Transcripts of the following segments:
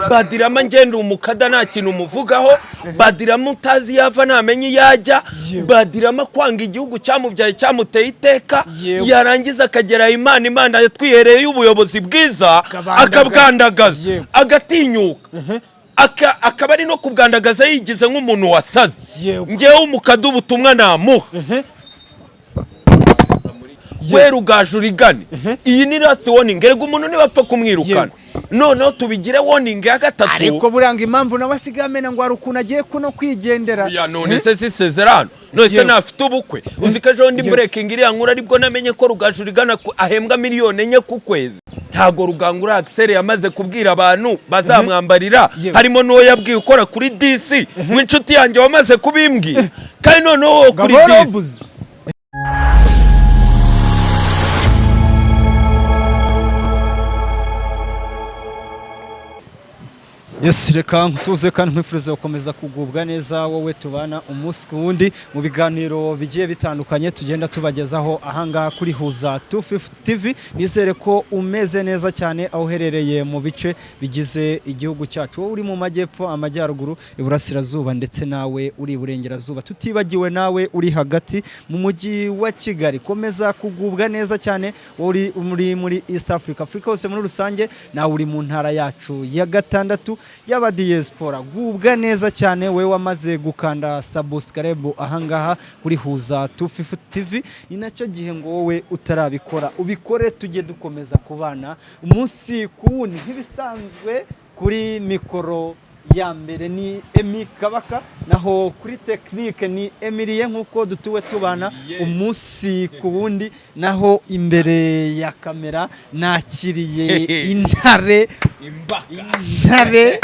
Badirama ngenda umukada, nta kintu umuvugaho. Badirama utazi yava, ntamenye iyo ajya. Badirama kwanga igihugu cyamubyaye, cyamuteye iteka, yarangiza akagera Imana, Imana yatwihereye ubuyobozi bwiza, Akabandagaza. akabwandagaza, agatinyuka, akaba ari no kubwandagaza yigize nk'umuntu wasaze. Ngewe umukada ubutumwa namuha: we Rugaju Reagan, iyi ni last warning. Erega umuntu ntibapfa kumwirukana. Noneho tubigire warning ya gatatu. Ariko buranga impamvu nawe asigaye amena ngo hari ukuntu agiye kuno kwigendera. Ya, none se si isezerano? None se ntafite ubukwe? Uzi ko ejo ndi breaking iriya nkuru, aribwo namenye ko Rugaju Reagan ahembwa miliyoni 4 ku kwezi. Ntago Rugangura Axel yamaze kubwira abantu bazamwambarira, harimo n'uwo yabwiye ukora kuri DC w'inshuti yanjye wamaze kubimbwira, kandi noneho uwo kuri Ngabo DC Robuze. Yes, reka nsuhuze kandi nkwifurize gukomeza kugubwa neza, wowe tubana umunsi ku wundi mu biganiro bigiye bitandukanye tugenda tubagezaho ahangaha kuri Huza 250 TV. Nizere ko umeze neza cyane aho uherereye mu bice bigize igihugu cyacu, wowe uri mu majyepfo, amajyaruguru, iburasirazuba, ndetse nawe uri iburengerazuba, tutibagiwe nawe uri hagati mu mujyi wa Kigali. Komeza kugubwa neza cyane, wowe uri muri East Africa, Afurika hose muri rusange, nawe uri mu ntara yacu ya gatandatu y'aba diaspora. Gubwa neza cyane wowe wamaze gukanda subscribe ahangaha kuri Huza 250 TV. Ni nacyo gihe ngo wowe utarabikora ubikore, tujye dukomeza kubana umunsi ku wundi. Nk'ibisanzwe, kuri mikoro ya mbere ni Emi Kabaka, naho kuri technique ni Emilie, nk'uko dutuwe tubana umunsi ku wundi. Naho imbere ya kamera nakiriye intare, intare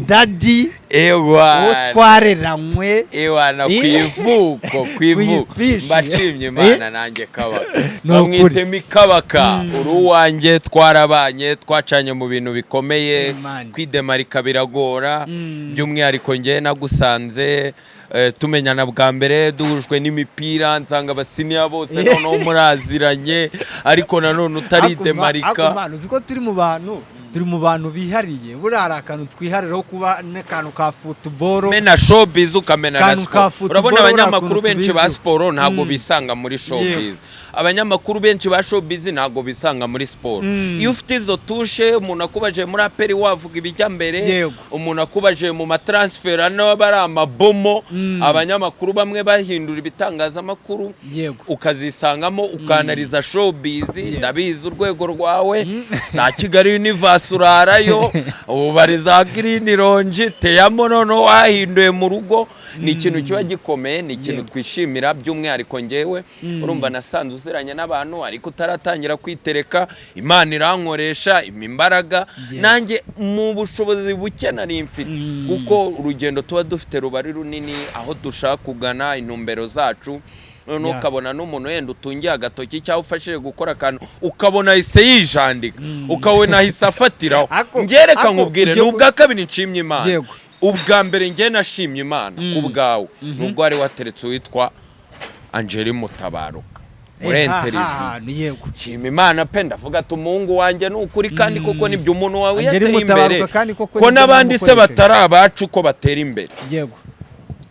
daddy, Ewa. uwo twareranywe. Ewana, ku ivuko, ku ivuko. Kuyifishi. Mbashimye Imana nanjye Kabaka. Ni ukuri. Bamwitemo Kabaka, uri uwanjye, twarabanye, twacanye mu bintu bikomeye. Imana. Kwidemarika biragora. By'umwihariko njye nagusanze tumenyana bwa mbere duhujwe n'imipira, nsanga abasiniya bose noneho muraziranye, ariko nanone utaridemarika. Ariko man, uzi ko turi mu bantu bihariye? Buriya hari akantu twihariraho kuba n'akantu ka football. Mena showbiz, ukamena na Kantu ka siporo. football, Urabona, buriya abanyamakuru ukuntu benshi ba tubizi. siporo ntabwo bisanga muri showbiz, abanyamakuru benshi ba showbiz ntabwo bisanga muri siporo. Iyo ufite izo touche, umuntu akubaje muri APR wavuga ibijya mbere, umuntu akubaje mu matransfer, ano aba ari amabomo. Abanyamakuru bamwe bahindura ibitangazamakuru, ukazisangamo, ukanariza showbiz. Ndabizi urwego rwawe, za Kigali Universe urarayo, ubu bari za Green Lounge teyamo, noneho wahinduye mu rugo. Ni ikintu kiba gikomeye, ni ikintu twishimira. By'umwihariko ngewe, urumva, nasanze uziranye n'abantu ariko utaratangira kwitereka. Imana irankoresha, impa imbaraga, nanjye mu bushobozi buke nari mfite, kuko urugendo tuba dufite ruba ari runini, aho dushaka kugana, intumbero zacu. Noneho ukabona n'umuntu wenda utungiye agatoki cyangwa ufashije gukora akantu, ukabona ahise yijandika, ukabona ahise afatiraho. Ngereka nkubwire, ni ubwa kabiri nshimye Imana. Ubwa mbere nge nashimye Imana ku bwawe, nubwo wari wateretse uwitwa Angeli Mutabaruka muri interview. Nshima Imana pe, ndavuga ati umuhungu wanjye ni ukuri, kandi koko nibyo, umuntu wawe Angeli yateye imbere, Mutabaruka, kandi koko ko nibyo n'abandi se namukoresheje. batari abacu ko batera imbere.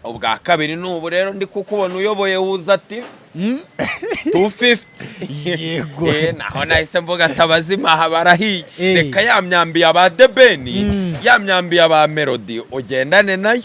Ubwa kabiri ni ubu rero ndi kukubona uyoboye Huza ati 250. Naho nahise mvuga ati abazima aha barahiye. Reka ya myambi ya ba Debeni, ya myambi ya ba Melody, ugendane nayo,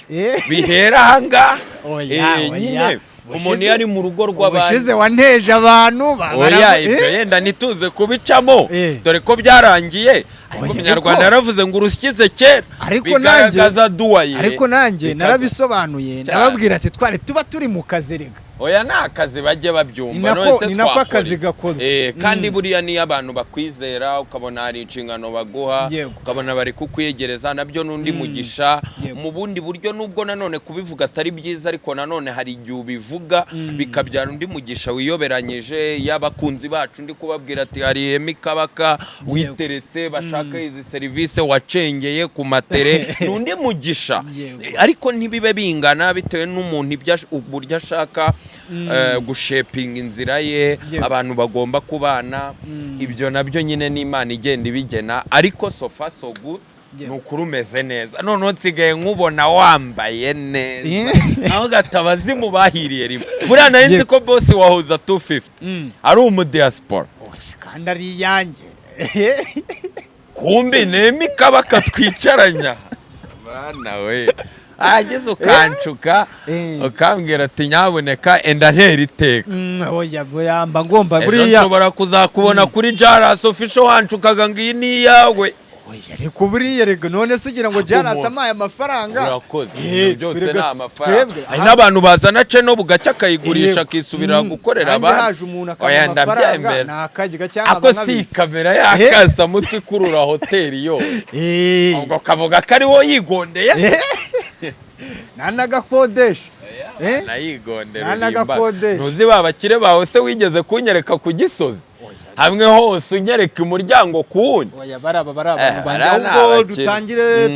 bihera ahangaha. Oya, oya. Nyine umuntu iyo ari mu rugo rw'abandi. Ubushize wanteje abantu Oya, ibyo yenda ntituze kubicamo, dore ko byarangiye, ariko Oya, Umunyarwanda yaravuze ngo urushyize kera Ariko bigaragaza duwaye. Ariko nanjye narabisobanuye, ndababwira ati twari tuba turi mu kazi rega. Oya, ni akazi, bajye babyumva. Ni nako- None se ni nako twakora akazi iki? gakorwa. Kandi buriya niyo abantu bakwizera, ukabona hari inshingano baguha, ukabona bari kukwiyegereza, nabyo n'undi mugisha mu bundi buryo, nubwo nanone kubivuga atari byiza, ariko nanone hari igihe ubivuga bikabyara undi mugisha wiyoberanyije. Y'abakunzi bacu ndi kubabwira ati hari Emi Kabaka witeretse, bashaka izi serivisi, wacengeye ku matere, ni undi mugisha. Ariko ntibibe bingana, bitewe n'umuntu ibyo uburyo ashaka gushepinga inzira ye. Abantu bagomba kubana, ibyo nabyo nyine n'Imana igenda ibigena, ariko so far so good. Ni ukuri umeze neza. Noneho nsigaye nkubona wambaye neza, aho gatabazimu bahiriye rimwe. Buriya nari nzi ko boss wa Huza 250 ari umudiaspora. Oya, kandi ari iyanjye. Kumbi nemi kabaka twicaranya bana we, ahageze ukanshuka, ukambwira ati: "Nyabuneka enda ntera iteka." Oya, yamba ngomba Ejo buriya. nshobora kuzakubona kuri Jaras Official wanshukaga ngo iyi ni iyawe. Oya, reka, buriya reka, none se ugira ngo Ahubwo Jaras umuntu- amaye amafaranga? Urakoze. Ibintu byose ni amafaranga. Twebwe, Hari n'abantu bazana channel bugacya akayigurisha, akisubirira gukorera Nanjye abandi. haje umuntu akampa Oya, amafaranga, ndabyemera. nakajya cyangwa Ako si nkabitsa. kamera y'akasamutwe ikurura hoteli yose, ubwo kavuga ko ari wowe yigondeye se? Nanagakodesha. Nayigondera. Ntanagakodesha. Ntuzi ba bakire bawe se wigeze kunyereka ku Gisozi hamwe hose, unyereka umuryango ku wundi? Oya, baraba bari abantu banjye. Bariya ni Ahubwo abakire. dutangire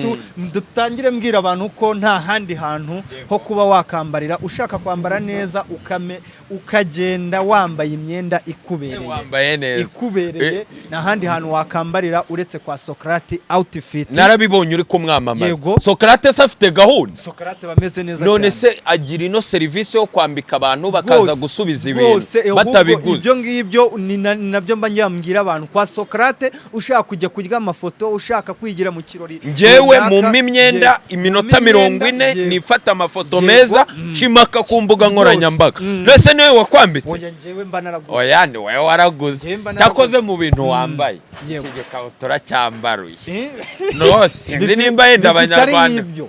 dutangire mbwira abantu ko nta handi hantu ho kuba wakambarira ushaka kwambara neza, ukame ukagenda wambaye imyenda ikubereye. Wambaye neza. Ikubereye. Nta handi hantu wakambarira uretse kwa Socrate Outfit. Narabibonye uri kumwamamaza. Yego. Socrate se afite gahunda? Socrate bameze neza None cyane. se agira ino serivisi yo kwambika abantu bakaza Rwose, gusubiza ibintu rwose, ahubwo batabiguze? Ibyo ngibyo ni nabyo mba mbwira abantu kwa Socrate. Ushaka kujya kurya amafoto, ushaka kwigira mu kirori Njyewe runaka, mumpe imyenda, iminota mumpe 40, imyenda, yego. nifate amafoto meza, cimaka ku mbuga nkoranyambaga. Mbese niwe wakwambitse? Oya, njyewe mba naraguze. Oya, ni wowe waraguze. Njyewe mba naraguze. Cyakoze mu bintu wambaye, iki gikabutura cyambaruye. No sinzi nimba yenda Bifite ari abanyarwanda. nk'ibyo.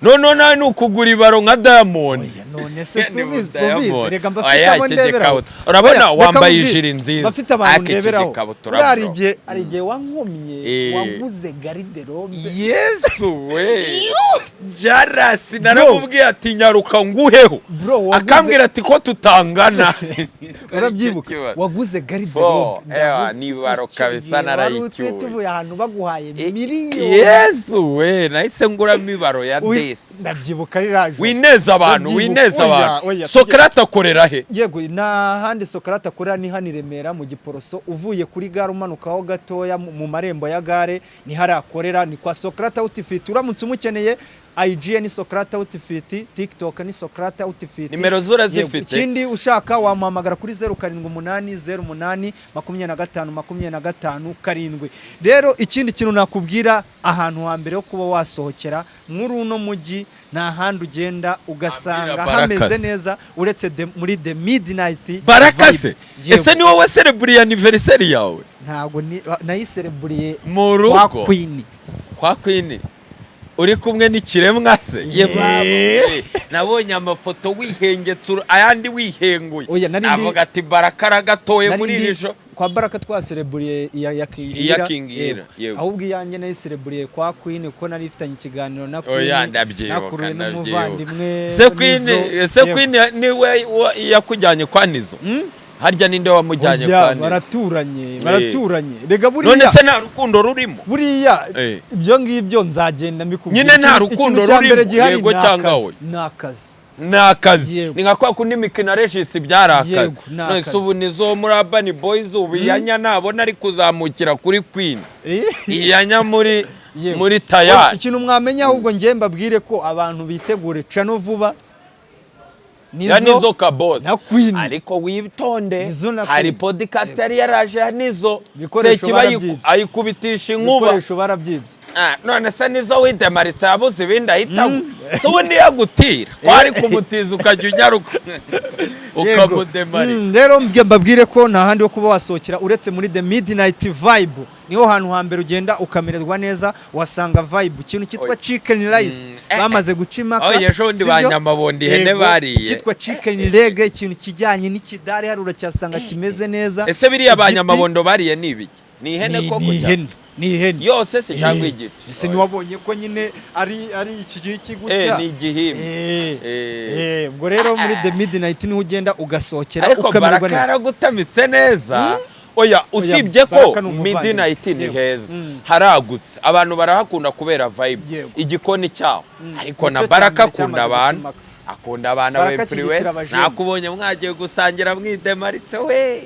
Noneho nawe ni ukugura ibaro nka Diamond. Oya, none se Ni subize, Diamond. subize, reka mbafite Oya, abo iki ndeberaho. gikabutura urabona Oya, reka wambaye nkubwire, ijiri nziza, mbafite abantu ariko iki ndeberaho. gikabutura, Buriya hari bro. igihe, hari igihe wankomye, waguze garde-robe. Yesu we, Jarasi naramubwiye ati: "Nyaruka nguheho." Bro, waguze- Akambwira ati ko tutangana. Urabyibuka waguze garde-robe? Fo, ewa, ni ibaro kabisa, narayicyuye. Tuvuye ahantu baguhaye miliyoni. Yesu we, nahise nguramo ibaro ya desi. Ndabyibuka riraje. Wineza abantu. Ndabyibuka. Wineza Oya, abantu. oya, Socrate akorera he? Yego, nta handi Socrate akorera, ni hano i Remera mu Giporoso, uvuye kuri gare umanukaho gatoya mu marembo ya gare ni hari akorera, ni kwa Socrate Outfit. Uramutse umukeneye, IG ni Socrate Outfit, TikTok ni Socrate Outfit. Nimero zo urazifite? Yego, ikindi ushaka wamuhamagara kuri 078 08 25 25 7. Rero ikindi kintu nakubwira, ahantu hambere ho kuba wasohokera muri uno mujyi, nta handi ugenda ugasanga Ambwira hameze Barakase. neza uretse muri The Midnight Barakase. Vibe. Yego. Ese ni wowe celebrate anniversaire yawe? Ntabwo nayisereburiye Mu kwa rugo? Queen. Kwa Queen uri kumwe n'ikiremwa se? Ye baba we, nabonye amafoto wihengetse, ayandi wihenguye. Oya, Navuga ati Baraka aragatoye Nari muri ndi iri joro. kwa Baraka, twasereburiye iya King Iya Ira. King Ira, Yego. yego. Ahubwo iyanjye nayisereburiye kwa Queen kuko nari ifitanye ikiganiro na Queen, Oya, ndabyibuka, nakuruye ndabyibuka. n'umuvandimwe Se Queen, Nizo. se Yego. Queen niwe yakujyanye kwa Nizo? Harya ninde wamujyanye Oya, kwa Nizo? baraturanye, baraturanye rega buriya. None se nta rukundo rurimo? Buriya ibyo ngibyo nzagenda mbikubwira. Nyine nta rukundo Ikintu cya mbere rurimo, gihari yego ni cyangwa akazi, oya? ni akazi. Ni akazi. Yego. Ni nka kwa kundi imikino Regis byari akazi. Yego, ni None se akazi. ubu nizo muri Urban Boys, ubu iyanya nabona ari kuzamukira kuri Queen, iyanya muri Yego. muri tayari. Ikintu mwamenya ahubwo, njye mbabwire ko abantu bitegure cano vuba. Ya Nizo Kaboss na Queen. Ariko witonde, Nizo na hari Queen. podcast yari yaraje ya Nizo. Ibikoresho Sekiba barabyibye. ayikubitisha inkuba. Ibikoresho barabyibye. Ah, none se Nizo widemaritse yabuze ibindi ahitamo? Se ubundi yagutira ko ari kumutiza ukajya unyaruka Yego. ukamudemarika? Rero mbabwire ko nta handi ho kuba wasohokera uretse muri The Midnight Vibe. Niho hantu hambere ugenda ukamererwa neza, wasanga vibe, ikintu cyitwa Oya. chicken rice bamaze guca impaka. Oya, ejo bundi sibyo? ba Nyamabondo ihene Yego, bariye. Icyitwa chicken leg, ikintu kijyanye n'ikidari hari uracyasanga kimeze neza. Ese biriya ba Igiti- Nyamabondo bariye ni ibiki? Ni ihene ni koko ni cyane? ihene, ni ihene. Yose se cyangwa igice? Ese ntiwabonye ko nyine ari iki giki gutya? Ni igihimba. Ubwo rero muri The Midnight niho ugenda ugasohokera Ariko ukamererwa Baraka neza. yaragutamitse neza. Oya, usibye ko Baraka ni umuvandimwe. Midnight ni heza, haragutse, abantu barahakunda kubera vibe, igikoni cyaho. Ariko na Nicyo Baraka cya mbere akunda cyamaze abantu, gucimaka. akunda abana Baraka bepfuriwe. ashyigikira abajene. Nakubonye mwagiye gusangira mwidemaritse we.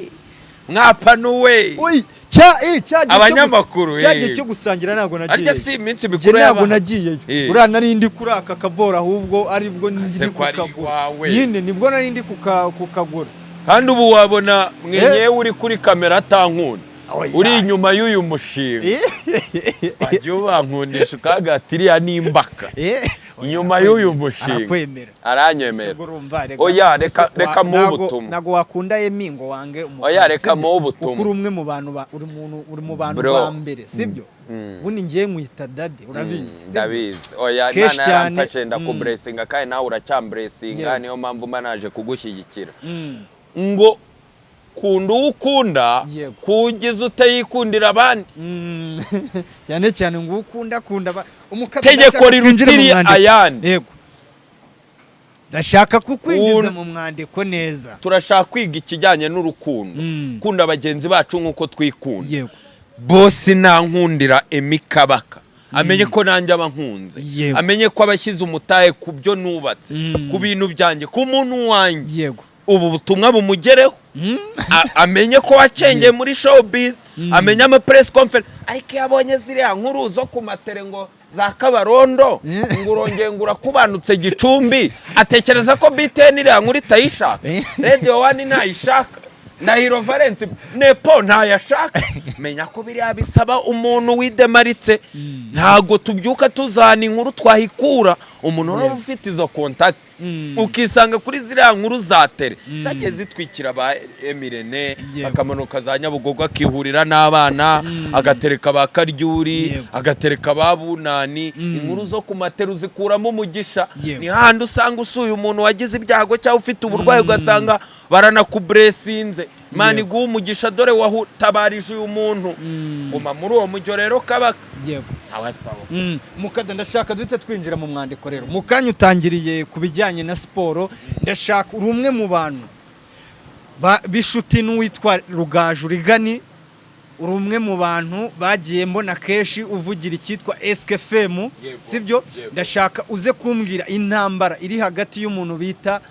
Mwapanuwe. Oyi, cya cya gihe cyo Abanyamakuru, cya gihe cyo gusangira ntabwo Arya nagiyeyo. si iminsi Njye mikuru ntabwo y'abana. nagiyeyo. Uriya nari ndi kuri aka kaboro, ahubwo aribwo ndi Kase ko ari kukagura. iwawe. Nyine nibwo nari ndi kukagura. Kandi ubu wabona mwenyewe uri kuri kamera atankunda, Oya. uri inyuma y'uyu mushinga, wajya ubankundisha ukavuga ati iriya ni imbaka inyuma y'uyu mushinga. Arakwemera. Aranyemera. Ese urumva, reka- Oya, reka ese reka muhe ubutumwa. Ntabwo wakunda Emmy ngo wange umufana, Oya, reka sibyo? muhe ubutumwa. Kuko uri umwe mu bantu uri muntu uri mu bantu Bro. ba mbere, sibyo? Ubundi ngiye nkwita daddy, urabizi, sibyo? Ndabizi. Oya, Kenshi Imana cyane. yaramfashe, ndakublessinga, kandi nawe uracyamblessinga. Niyo mpamvu mba naje kugushyigikira. Ngo kunda uwo ukunda, kugize utayikundira abandi. Cyane cyane ngo ukunda kunda umukada. Tegeko Ndashaka twinjire mu rirutiriye mwandiko. ayandi. Yego, ndashaka kukwinjiza mu mwandiko neza. Turashaka kwiga ikijyanye n'urukundo, kunda bagenzi bacu nk'uko twikunda. Boss nankundira Emmy Kabaka, amenye ko nanjye aba nkunze, amenye ko aba ashyize umutahe ku byo nubatse, ku bintu byanjye, ku muntu wanjye. Ubu butumwa bumugereho. Amenye ko wacengeye muri showbiz, amenye ama press conference. Ariko iyo abonye ziriya nkuru zo ku matere ngo za Kabarondo, ngo urongeye ngo urakubanutse Gicumbi, atekereza ko BTN iriya nkuru itayishaka, Radio One ntayishaka, Ndahiro Valence Nepo ntayashaka. Menya ko biriya bisaba umuntu widemaritse. Ntago tubyuka tuzana inkuru twahikura umuntu waba ufite izo contact, ukisanga kuri ziriya nkuru za tele zagiye zitwikira ba Emirene, akamanuka za Nyabugogo, akihurira n'abana, agatereka ba Karyuri, agatereka ba Bunani. Inkuru zo ku matera uzikuramo umugisha. Ni hahandi usanga usuye umuntu wagize ibyago cyangwa ufite uburwayi, ugasanga baranakublessinze: "Imana iguha umugisha, dore wahutabarije uyu muntu." Guma muri uwo mujyo rero, Kabaka. Sawa sawa. Mukada, ndashaka duhite twinjira mu mwandiko rero. Mu kanya utangiriye ku bijyanye na siporo. Ndashaka, uri umwe mu bantu b'inshuti n'uwitwa Rugaju Rigani, uri umwe mu bantu bagiye mbona kenshi uvugira icyitwa SKFM, sibyo? Yego. Ndashaka uze kumbwira intambara iri hagati y'umuntu bita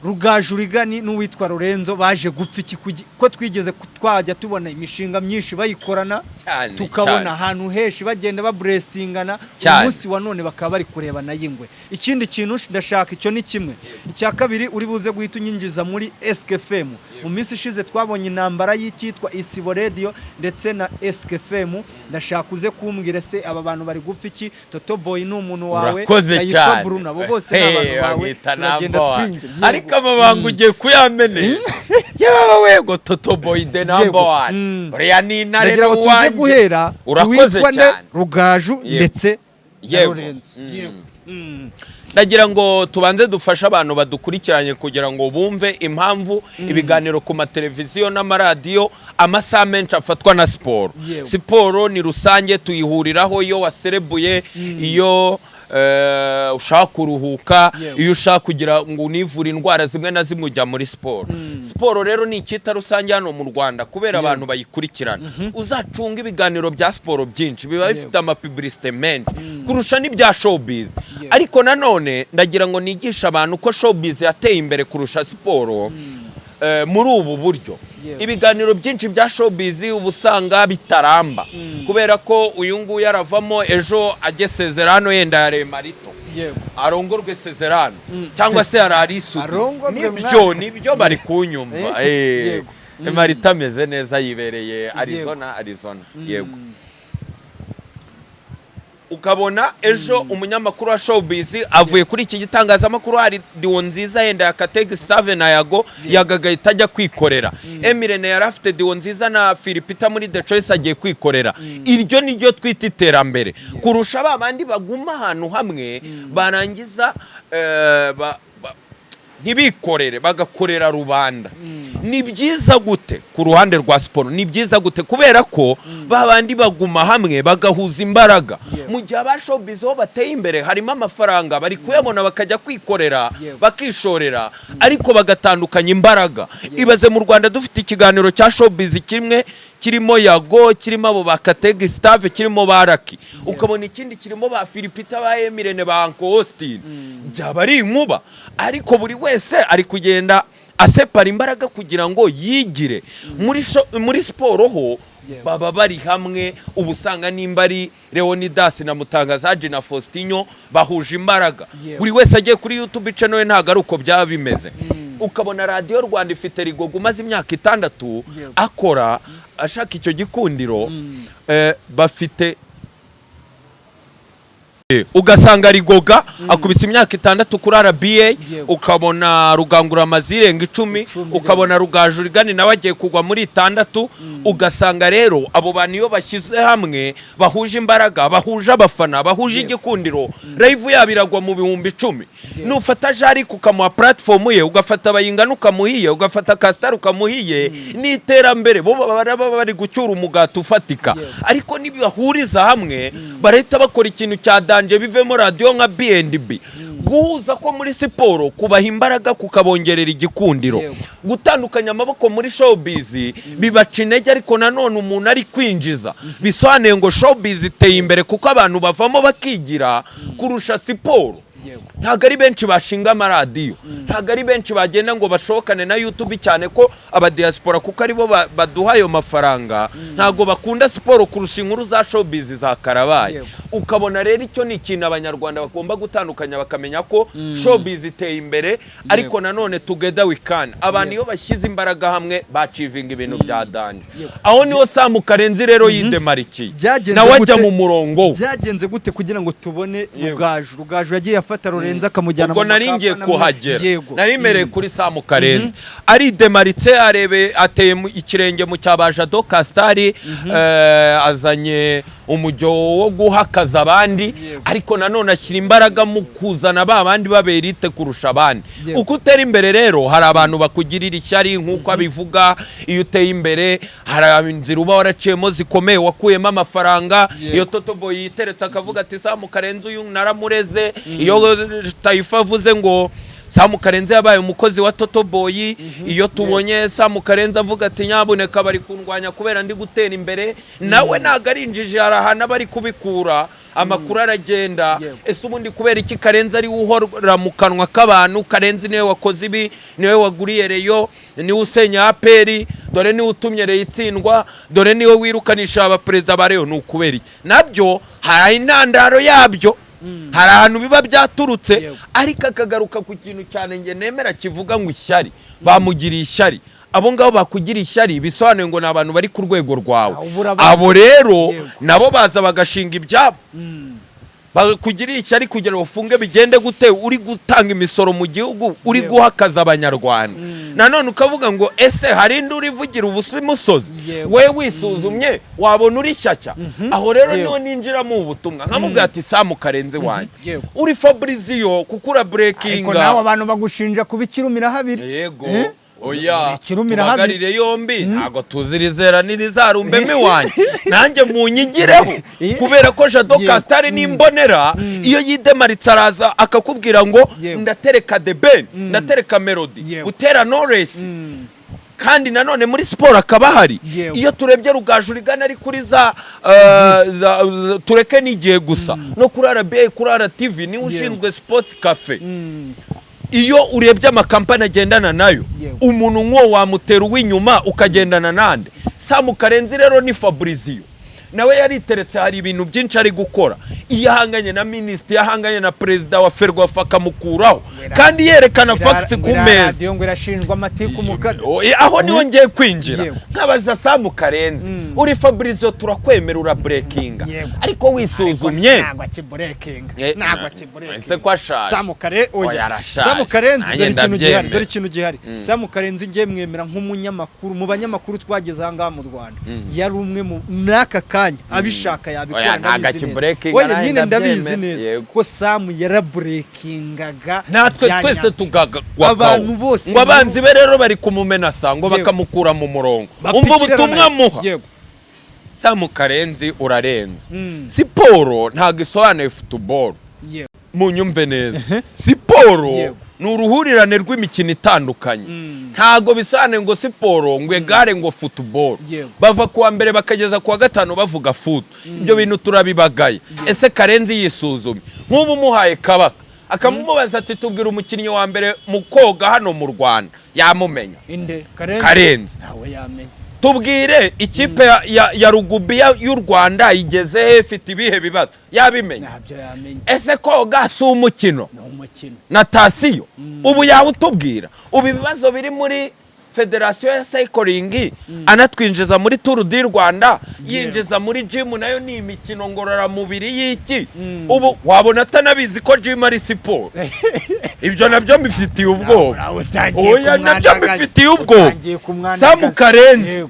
Rugaju Rigani n'uwitwa Lorenzo. Baje gupfa iki? Ko twigeze twajya tubona imishinga myinshi bayikorana, tukabona ahantu henshi bagenda bablessingana, umunsi wa none bakaba bari kurebana y'ingwe. Ikindi kintu ndashaka, icyo ni kimwe. Icya kabiri, uri buze guhita unyinjiza muri SKFM. Mu minsi ishize twabonye intambara y'icyitwa Isibo Radio ndetse na SKFM. Ndashaka uze kumbwira se aba bantu bari gupfa iki? Toto Boy ni umuntu wawe, Urakoze Taifa cyane. Bruno, abo bose ni abantu Hey, bawe. bamwita Turagenda number one. twinjira. Ariko amabanga ugiye kuyamenera yewe. Wego, Toto Boy the number one. Uriya ni intare. Ndagira ngo tuze n'uwanjye. guhera Urakoze uwitwa nde? cyane. Rugaju ndetse na Lorenzo. Yego. Ndagira ngo tubanze dufashe abantu badukurikiranye kugira ngo bumve impamvu ibiganiro ku mateleviziyo n'amaradiyo amasaha menshi afatwa na siporo. Siporo ni rusange, tuyihuriraho iyo waserebuye, iyo ushaka kuruhuka, iyo ushaka kugira ngo univure indwara zimwe na zimwe, ujya muri siporo. Siporo rero ni icyita rusange hano mu Rwanda kubera abantu bayikurikirana. Uzacunga ibiganiro bya siporo byinshi biba bifite amapublicité menshi kurusha n'ibya showbiz. Ariko nanone ndagira ngo nigishe abantu ko showbiz yateye imbere kurusha siporo muri ubu buryo. Ibiganiro byinshi bya showbiz uba usanga bitaramba, kubera ko uyu nguyu aravamo ejo ajye Sezerano, yenda ya Marito, arongorwe Sezerano, cyangwa se yarari isuku. Arongorwe. Nibyo. Mwana. Nibyo, bari kunyumva. Marita ameze neza, yibereye Arizona, Arizona. Yego, ukabona ejo umunyamakuru wa showbiz avuye kuri iki gitangazamakuru, hari deal nziza yenda ya Kategi Stave na Yago, yagagahita ajya kwikorera. Emirene yari afite deal nziza na Philipita muri The Choice, agiye kwikorera. Iryo ni ryo twita iterambere kurusha ba bandi baguma ahantu hamwe, barangiza ntibikorere, bagakorera rubanda. Ni byiza gute ku ruhande rwa siporo? Ni byiza gute? Kubera ko ba bandi baguma hamwe bagahuza imbaraga, mu gihe aba showbiz bo bateye imbere, harimo amafaranga, bari kuyabona, bakajya kwikorera, bakishorera, ariko bagatandukanya imbaraga. Ibaze mu Rwanda dufite ikiganiro cya showbiz kimwe kirimo Yago, kirimo abo ba Kategi Stave, kirimo ba Raki, ukabona ikindi kirimo ba Philipita, ba Emirene, ba Uncle Austin, byaba ari inkuba. Ariko buri wese ari kugenda Asepara imbaraga kugira ngo yigire muri siporo ho. Baba bari hamwe, uba usanga nimba ari Leonidas na Mutangazaji na Faustinho bahuje imbaraga, buri wese agiye kuri YouTube channel we. Ntabwo ari uko byaba bimeze. Ukabona Radiyo Rwanda ifite Rigogo umaze imyaka 6 akora ashaka icyo gikundiro, bafite ugasanga Rigoga akubise imyaka 6 kuri RBA, ukabona Rugangura amaze irenga 10, 10, ukabona Rugaju Rigani nawe agiye kugwa muri 6. Ugasanga rero abo bantu iyo bashyize hamwe, bahuje imbaraga, bahuje abafana, bahuje igikundiro, live yabo iragwa mu 10,000. Nufata Jarike ukamuha platform ye, ugafata Bayingana ukamuhiye, ugafata Kasitari ukamuhiye, n'iterambere bo baba bari gucyura umugati ufatika. Ariko nibahuriza hamwe, barahita bakora ikintu cya danger, bivemo radiyo nka B&B. Guhuza ko muri siporo kubaha imbaraga, kukabongerera igikundiro. Gutandukanya amaboko muri showbiz bibaca intege, ariko nanone umuntu ari kwinjiza, bisobanuye ngo showbiz iteye imbere kuko abantu bavamo bakigira kurusha siporo. Ntabwo ari benshi bashinga amaradiyo, ntabwo ari benshi bagenda ngo bashokane na YouTube, cyane ko abadiaspora, kuko aribo baduha ayo mafaranga, ntabwo bakunda siporo kurusha inkuru za showbiz za karabaye. Ukabona rero icyo ni ikintu Abanyarwanda bagomba gutandukanya, bakamenya ko showbiz iteye imbere, ariko nanone together we can. Abantu iyo bashyize imbaraga hamwe bachievinga ibintu bya danger. Aho niho Samu Karenzi rero yidemarikiye, Byagenze nawe ajya gute? mu murongo we. Byagenze gute kugira ngo tubone Rugaju? Rugaju yagiye afata Lorenzo akamujyana Ubwo mu nari ngiye makampani amwe. kuhagera. Nari mereye kuri Samu Karenzi, aridemaritse, arebe ateye ikirenge mu cya ba Jado Castar, azanye umujyo wo guhakaza abandi, ariko nanone ashyira imbaraga mu kuzana ba bandi b'aberite kurusha abandi. Uko utera imbere rero, hari abantu bakugirira ishyari nk'uko abivuga. Iyo uteye imbere, hari inzira uba waraciyemo zikomeye, wakuyemo amafaranga. Iyo Toto Boy yiteretse akavuga ati: "Samu Karenzi uyu naramureze," iyo Tayifa avuze ngo Samu Karenzi yabaye umukozi wa Toto Boy, iyo tubonye Samu Karenzi avuga ati: "Nyabuneka, bari kundwanya kubera ndi gutera imbere," nawe ntabwo ari injiji, hari ahantu aba ari kubikura amakuru, aragenda. Ese ubundi kubera iki Karenzi ari we uhora mu kanwa k'abantu? Karenzi niwe wakoze ibi, niwe waguriye Rayon, niwe usenya APR, dore niwe utumye Rayon itsindwa, dore niwe wirukanisha abaperezida ba Rayon. Ni ukubera iki? Nabyo hari intandaro yabyo, hari ahantu biba byaturutse. Ariko akagaruka ku kintu cyane njye nemera kivuga ngo ishyari, bamugiriye ishyari. Abo ngabo bakugira ishyari bisobanuye ngo ni abantu bari ku rwego rwawe. Ah, ubu Abo rero nabo baza bagashinga ibyabo, bakugiriye ishyari kugira ngo ufunge, bigende gute uri gutanga imisoro mu gihugu, uri guhakaza Abanyarwanda? Nanone ukavuga ngo ese hari indi urivugira ubusa imusozi? We wisuzumye wabona uri shyashya. Aho rero niho ninjiramo ubutumwa, nkamubwira ati: "Samu Karenzi wanjye, uri Fabrizio kuko ura Ariko breakinga." nawe abantu bagushinja kuba ikirumira habiri. Yego. Eh? Oya. Ikirumira habiri. Tubagarire yombi, ntabwo tuzi irizera n'irizarumbemo iwanjye, nanjye munyigireho, kubera ko Jado Castar n'imbonera, iyo yidemaritse araza akakubwira ngo ndatereka The Ben, ndatereka Melody, utera Knowless, kandi nanone muri siporo akaba ahari. Iyo turebye Rugaju rigana ari kuri za tureke n'igihe gusa, no kuri RBA, kuri RTV, niwe ushinzwe Sports Cafe. Iyo urebye amakampani agendana nayo, umuntu nk'uwo wamutera uw'inyuma ukagendana nande? Samu Karenzi rero ni Fabrizio, nawe yariteretse, hari ibintu byinshi ari gukora. Iyo ahanganye na minisitiri, iyo ahanganye na perezida wa FERWAFA akamukuraho, kandi yerekana facts ku meza. Radiyo ngo irashinjwa amatiku mu kazi. Oh, aho niho ngiye kwinjira, nkabaza Samu Karenzi: uri Fabrizio, turakwemera, ura breakinga, ariko wisuzumye? Ntabwo akibreakinga. Ntabwo akibreakinga. Ese ko ashaje? Samu Kare, oya. Oya, arashaje. Samu Karenzi, Nanjye dore ikintu gihari. ndabyemera. Dore ikintu gihari. Samu Karenzi ngiye mwemera nk'umunyamakuru, mu banyamakuru twageze aha ngaha mu Rwanda yari umwe mu n'aka kanya abishaka yabikora. Oya, ntabwo Ndabizi neza. akibreakinga, Oya, nanjye nyine ndabizi ndabyemera. neza ko Samu yarabreakingaga Natwe bya twese nyabyo. tugagwakaho. Abantu bose Ngo abanzi be rero bari kumumenasa ngo bakamukura mu murongo. Umva Bapikira ubutumwa muha. Samu Karenzi, urarenze. Siporo ntabwo isobanuye football. Munyumve neza, siporo ni uruhurirane rw'imikino itandukanye. Ntabwo bisobanuye ngo siporo ngo egare ngo football. Bava kuwa mbere bakageza kuwa gatanu bavuga foot, ibyo bintu turabibagaye. Ese Karenzi yisuzumye, nk'ubu umuhaye Kabaka Akamubaza ati: "Tubwira umukinnyi wa mbere mu koga hano mu Rwanda." Yamumenya? Inde? Karenzi? Karenzi. Ntawe yamenya. Tubwire ikipe ya rugby y'u Rwanda igeze he, ifite ibihe bibazo? Yabimenya? Ntabyo yamenya. Ese koga si umukino? Ni umukino. Natation ubu yawe utubwira ubu ibibazo biri muri federasiyo ya cycling, anatwinjiza muri Tour du Rwanda, yinjiza muri gym, nayo ni imikino ngororamubiri y'iki? Ubu wabona atanabizi ko gym ari siporo. Ibyo nabyo mbifitiye ubwoba. Nawe utangiye Oya, nabyo kumwandagaza. mbifitiye ubwoba. Utangiye kumwandagaza. Samu Karenzi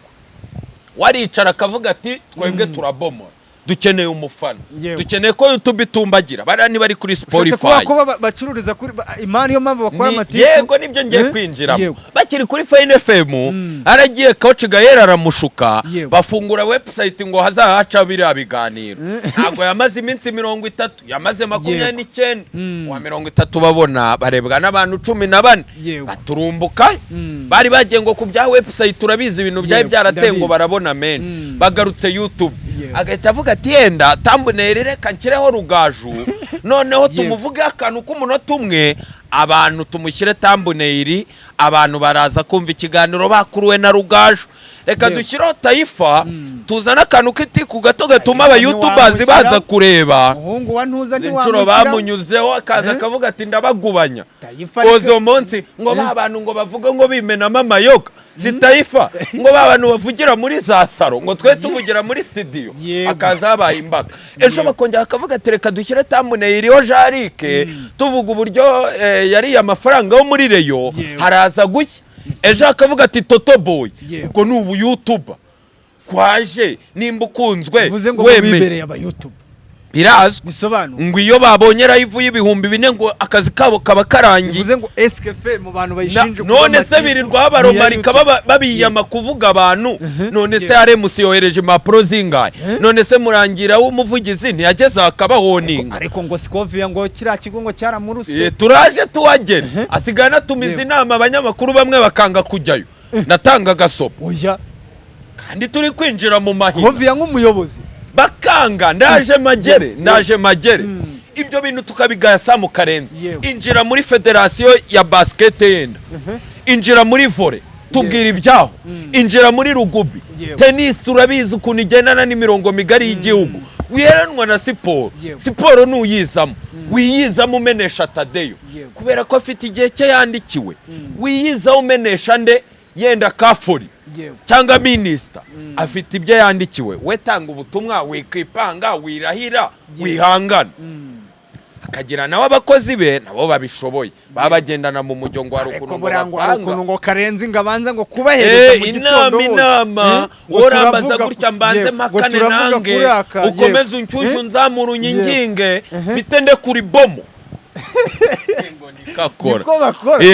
waricara akavuga ati: "Twebwe turabomora, dukeneye umufana, dukeneye ko YouTube itumbagira." Bariya niba ari kuri Ushatse kuvuga Spotify ko bacururiza kuri imari, niyo mpamvu bakora amatiku. Yego, nibyo ngiye kwinjiramo. Bakiri kuri Fine FM, aragiye Coach Gael aramushuka, bafungura website ngo hazahaca biriya biganiro. Ntabwo yamaze iminsi 30, yamaze 29. Wa 30 babona barebwa n'abantu 14. Baturumbuka. Bari bagiye ngo ku bya website, urabizi ibintu byari byarateye ngo Ndabizi. barabona menshi. Bagarutse YouTube, agahita avuga ati: "Yenda thumbnail reka nshyireho Rugaju, noneho tumuvuge akantu k'umunota umwe, abantu tumushyire thumbnail, abantu baraza kumva ikiganiro bakuruwe na Rugaju. Reka dushyireho Tayifa, tuzane akantu k'itiku gato gatuma Tayifa abayutubazi ntiwamushyira. baza kureba." Umuhungu wa ntuza Inshuro ntiwamushyira. bamunyuzeho akaza akavuga ati: "Ndabagubanya." Tayifa ariko- Uwo munsi ngo ba bantu ngo bavuge ngo bimenamo amayoga si Tayifa, ngo ba bantu bavugira muri za salon, ngo twe tuvugira muri studio. Akaza habaye imbaga. Ejo bakongera bakavuga ati: "Reka dushyire thumbnail iriho Jarike tuvuga uburyo yariye amafaranga yo muri Rayon." Haraza gushya. Ejo akavuga ati: "Toto Boy." Ubwo ni ubu YouTuber kwaje nimba ukunzwe Bivuze ngo wemeye. bibereye aba YouTube. Birazwi. Bisobanura Ngo iyo babonye live y'4000 ngo akazi kabo kaba karangiye. Bivuze ngo SKF mu bantu bayishinja kuba None se amatiku birirwa baromarika ni iya babiyama kuvuga abantu? None se RMC yohereje impapuro zingahe? None se Murangira w'umuvugizi ntiyageze akabahoninga? Ariko ngo Scovia ngo kiriya kigo ngo cyaramuruse. Turaje tuwagere. Asigaye anatumiza inama, abanyamakuru bamwe bakanga kujyayo. Natanga agasopo. Oya. Kandi turi kwinjira mu mahina. Scovia nk'umuyobozi. Bakanga. Ndaje magere, ndaje magere. Ibyo bintu tukabigaya Samu Karenzi. Injira muri federasiyo ya basket, yenda injira muri volley, tubwira ibyaho, injira muri rugby, tenisi urabizi ukuntu igendana n'imirongo migari y'igihugu, wiheranwa na siporo. Siporo nuyizamo, wiyizamo umenesha Tadeyo kubera ko afite igihe cye yandikiwe. Wiyizaho umenesha nde, yenda Kafuri cyangwa minisita afite ibyo yandikiwe. We tanga ubutumwa, wikwipanga, wirahira, wihangana. Akagira nawe abakozi be nabo babishoboye, baba bagendana mu mujyo ngo hari Ariko ukuntu ngo buriya ngo hari bapanga. ukuntu ngo Karenzi ngo abanza ngo kubahereza mu gitondo Inama bose. Inama. Ngo Urambaza turavuga gutya, mbanze yego, ngo mpakane turavuga nange kuri aka, yego. ukomeze unshyushyu, unzamure, unyinginge, bitende kuri bomo kakora. Niko bakora.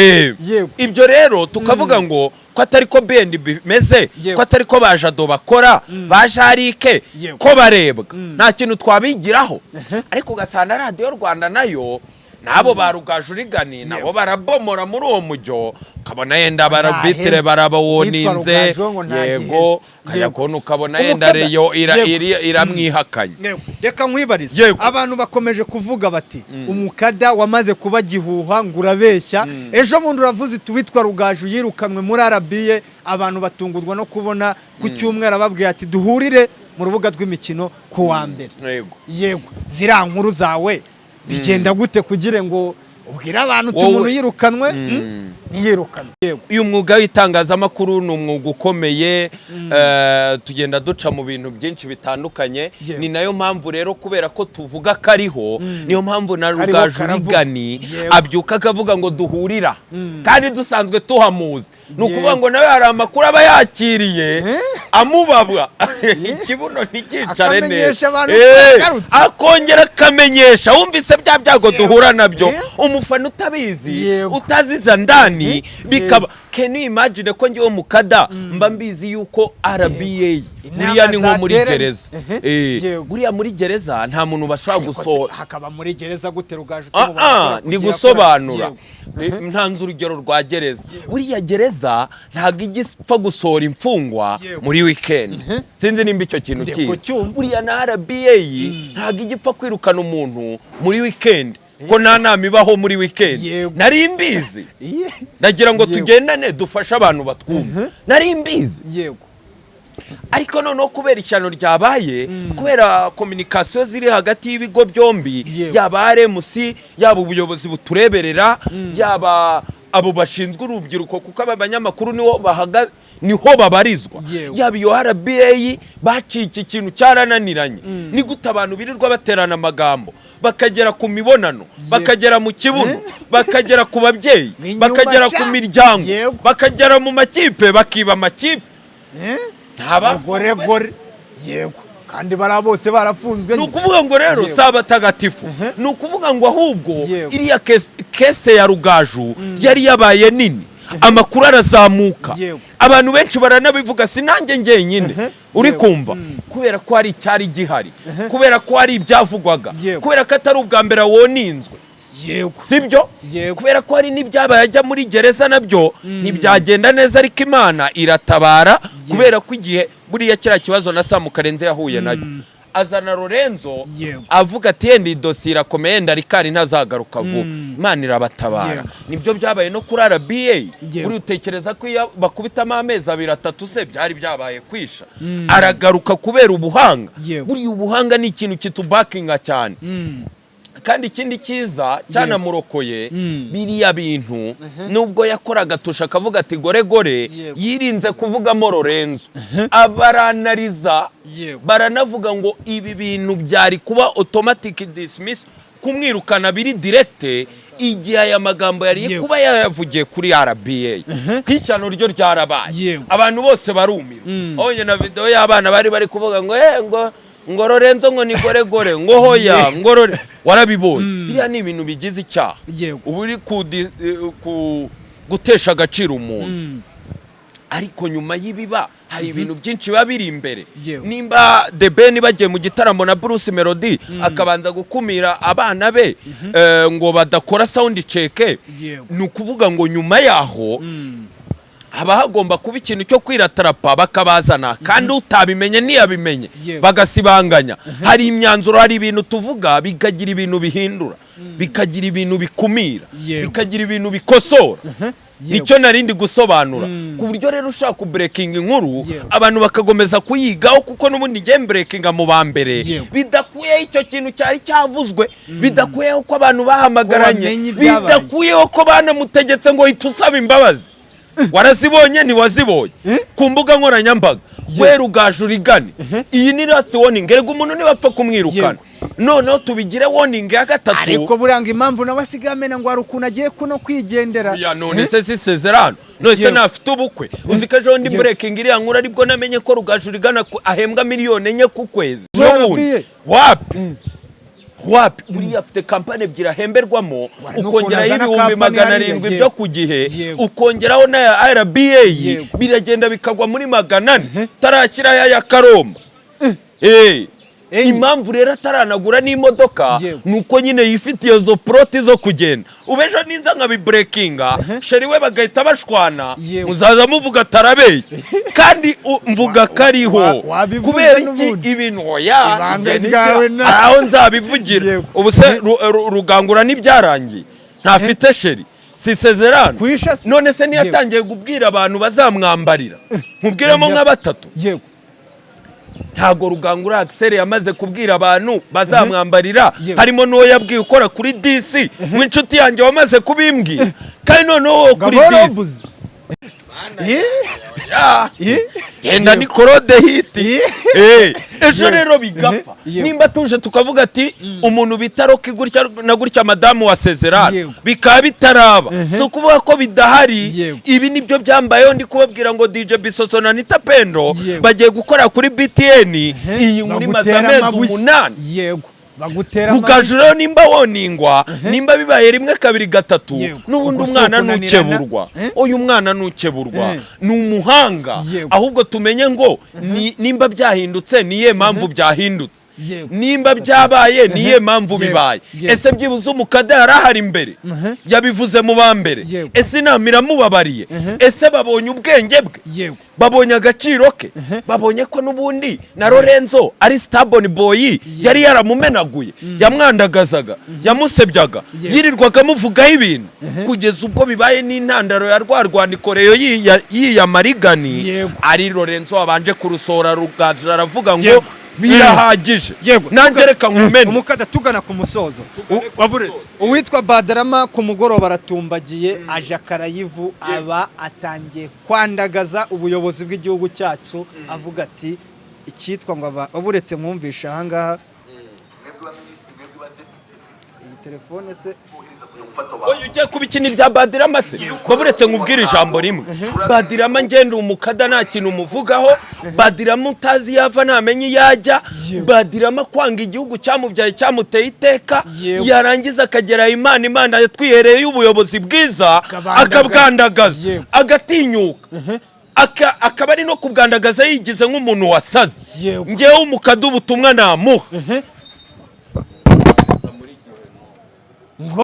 Ibyo rero tukavuga ngo ko atari ko bendi bimeze, ko atari ko ba Jado bakora, ba Jarike, ko barebwa, nta kintu twabigiraho. Ariko ugasanga Radiyo Rwanda nayo n'abo ba Rugaju Rigani nabo barabomora muri uwo mujyo, ukabona yenda barabitire Ntaheze. barabawoninze. Yitwa Rugaju ngo nta Yego. giheze. Ukajya kubona ukabona yenda Rayon iramwihakanye. Yego. Reka nkwibarize. Yego. Abantu bakomeje kuvuga bati umukada wamaze kuba gihuha, ngo urabeshya. Ejo bundi uravuze uti witwa Rugaju yirukanwe muri RBA, abantu batungurwa no kubona ku cyumweru ababwiye ati duhurire mu rubuga rw'imikino ku wa mbere. Yego. Yego, ziriya nkuru zawe bigenda gute kugira ngo ubwire abantu uti Wowe- umuntu yirukanwe, ntiyirukanwe? Yego. Uyu mwuga w'itangazamakuru ni umwuga ukomeye, tugenda duca mu bintu byinshi bitandukanye. Ni nayo mpamvu rero, kubera ko tuvuga kariho, niyo mpamvu na Kariho Rugaju karavuga. Rigani abyuka akavuga ngo duhurira kandi dusanzwe tuhamuzi. Ni ukuvuga ngo nawe hari amakuru aba yakiriye amubabwa ikibuno ntikicare neza. Akamenyesha abantu ko yagarutse. Akongera akamenyesha. Wumvise bya byago duhura nabyo, umufana utabizi, utaziza ndani, bikaba. Can you imagine ko ngewe mukada mba mbizi yuko RBA Inama buriya ni nko muri zateranye. gereza? Buriya muri gereza nta muntu bashobora Ariko se gusohora. hakaba muri gereza gute Rugaju tumubona akora Ni kugira gusobanura. Yego. Ntanze urugero rwa gereza. Buriya gereza ntabwo ijya ipfa gusohora imfungwa muri weekend. Sinzi nimba icyo kintu Ndi kizi. kucyumva. Buriya na RBA ntabwo ijya ipfa kwirukana umuntu muri weekend. Ko nta nama ibaho muri weekend. Nari mbizi. Ndagira ngo tugendane, dufashe abantu batwumva. Nari mbizi. Ariko noneho kubera ishyano ryabaye, kubera communication ziri hagati y'ibigo byombi, yaba RMC, yaba ubuyobozi butureberera, yaba abo bashinzwe urubyiruko, kuko aba banyamakuru niho bahaga, niho babarizwa, yaba iyo RBA, baciye iki kintu cyarananiranye. Ni gute abantu birirwa baterana amagambo, bakagera ku mibonano, bakagera mu kibuno, bakagera ku babyeyi, Ni inyuma bakagera sha. ku miryango, bakagera mu makipe, bakiba amakipe? Gore gore, yego, kandi bariya bose barafunzwe. Ni ukuvuga ngo rero si abatagatifu. Ni ukuvuga ngo ahubwo iriya case ya Rugaju yari yabaye nini, amakuru arazamuka, abantu benshi baranabivuga, si nanjye njyenyine. Uri kumva, kubera ko hari icyari gihari, kubera ko hari ibyavugwaga, kubera ko atari ubwa mbere woninzwe, sibyo? Yego. Kubera ko hari n'ibyabaye ajya muri gereza, nabyo ntibyagenda neza, ariko Imana iratabara. Kubera ko igihe buriya kiriya kibazo na Samu Karenze yahuye nacyo, azana Lorenzo, avuga ati yenda iyi dosiye irakomeye, yenda Rikari ntazagaruka vuba. Imana irabatabara. Nibyo byabaye no kuri RBA. Buriya utekereza ko iyo bakubitamo amezi abiri, atatu se, byari byabaye kwisha? Aragaruka kubera ubuhanga. Buriya ubuhanga ni ikintu kitubakinga cyane. Kandi ikindi cyiza cyanamurokoye, biriya bintu nubwo yakoraga tusha akavuga ati gore gore, yirinze kuvugamo Lorenzo, abaranariza, baranavuga ngo ibi bintu byari kuba automatic dismiss, kumwirukana biri direct, igihe aya magambo yari kuba yayavugiye kuri RBA. Ku ishyano ryo ryarabaye, abantu bose barumirwa. Abonye na video y'abana bari bari kuvuga ngo eh, ngo Lorenzo ngo ni gore gore, ngo hoya, ngo Lore, warabibonye. Biriya ni ibintu bigize icyaha. Uba uri ku gutesha agaciro umuntu. Ariko nyuma y'ibiba hari ibintu byinshi biba biri imbere. Nimba The Ben bagiye mu gitaramo na Bruce Melody, akabanza gukumira abana be ngo badakora sound check, ni ukuvuga ngo nyuma yaho haba hagomba kuba ikintu cyo kwiratarapa, bakabazana, kandi utabimenye ntiyabimenye, bagasibanganya. Hari imyanzuro, hari ibintu tuvuga bikagira ibintu bihindura, bikagira ibintu bikumira, bikagira ibintu bikosora. Nicyo narindi gusobanura. Ku buryo rero ushaka kubreakinga inkuru, abantu bakagomeza kuyigaho, kuko n'ubundi ngiye mbreakinga mu ba mbere, bidakuyeho icyo kintu cyari cyavuzwe, bidakuyeho ko abantu bahamagaranye, Ko bamenye ibyabaye. bidakuyeho ko banamutegetse ngo hita usaba imbabazi. Warazibonye, ntiwazibonye ku mbuga nkoranyambaga? We Rugaju urigane, iyi ni last warning. Erega umuntu ntibapfa kumwirukana. Noneho tubigire warning ya gatatu. Ariko buranga impamvu nawe asigaye amena ngo hari ukuntu agiye kuno kwigendera. Ya, none se si isezerano? None se ntafite ubukwe? Uzi ko ejo ndi breaking iriya nkuru aribwo namenye ko Rugaju rigana ahembwa miliyoni 4 ku kwezi? Muri Ejo bundi. RBA? Wapi, wapi, buriya afite kampani ebyiri ahemberwamo, Wari n'ukuntu ukongeraho azana ibihumbi kampani magana hariya, arindwi byo ku gihe, ukongeraho n'aya RBA, biragenda bikagwa muri 400, utarakiraho aya Karomba. Impamvu rero ataranagura n'imodoka ni uko nyine yifitiye izo poroti zo kugenda. Ubu ejo ninza nkabibreakinga, chéri we bagahita bashwana, muzaza muvuga atarabeshye, kandi mvuga kariho. Wabivuze Kubera iki? n'ubundi. Ibintu oya, Ibanga ibyo ryawe hari aho nzabivugira. Ubu se Rugangura ntibyarangiye, ntafite chéri, si isezerano? Kwisha se? None se ntiyatangiye kubwira abantu bazamwambarira? Nkubwiremo nka batatu. Ntago Rugangura Axel yamaze kubwira abantu bazamwambarira? Harimo n'uwo yabwiye ukora kuri DC w'inshuti yanjye wamaze kubimbwira, kandi noneho uwo kuri Ngabo DC Robuze. Ya. Genda ni korode hiti. Ejo rero bigapfa. Nimba tuje tukavuga ati umuntu bita Rocky gutya na gutya, madamu wa Sezerano, bikaba bitaraba, si ukuvuga ko bidahari. Ibi nibyo byambayeho. Ndi kubabwira ngo DJ Bisoso na Anita Pendo bagiye gukora kuri BTN. Iyi nkuru imaze Bagutera amezi amabuye. 8. Yego, bagutera amabuye. Rugaju rero nimba woningwa, nimba bibaye rimwe, kabiri, gatatu, n'ubundi Ubwo si umwana ukunanirana. ntukeburwa. Uyu mwana ntukeburwa, ni umuhanga. Ahubwo tumenye ngo nimba byahindutse, niye mpamvu byahindutse? Nimba byabaye, niye mpamvu bibaye? Ese byibuze umukada yari ahari imbere, yabivuze mu ba mbere? Ese inama iramubabariye? Ese babonye ubwenge bwe? Babonye agaciro ke? Babonye ko n'ubundi na Lorenzo ari stubborn boy, yari yaramumenaguye? Yamumenaguye, yamwandagazaga, yamusebyaga, yirirwaga amuvugaho ibintu, kugeza ubwo bibaye n'intandaro ya rwa rwandiko Rayon yiyamarigani. Ari Lorenzo wabanje kurusohora, Rugaju aravuga ngo birahagije. Nanjye reka nkumene. Umukada, tugana ku musozo. Waburetse. Uwitwa Badrama ku mugoroba aratumbagiye, aje akarayivu, aba atangiye kwandagaza ubuyobozi bw'igihugu cyacu, avuga ati icyitwa ngo aba waburetse. Mwumvisha ahangaha iyi telefone se? Oya, ugiye kuba ikintu ibya Badirama se? Baburetse nkubwire ijambo rimwe. Badirama, ngenda umukada, nta kintu umuvugaho. Badirama utazi yava, ntamenye iyo ajya. Badirama kwanga igihugu cyamubyaye, cyamuteye iteka, yarangiza akagera Imana yatwihereye ubuyobozi bwiza, Akabandagaza. akabwandagaza, agatinyuka, akaba ari no kubwandagaza yigize nk'umuntu wasaze. Ngewe umukada ubutumwa namuha Ngo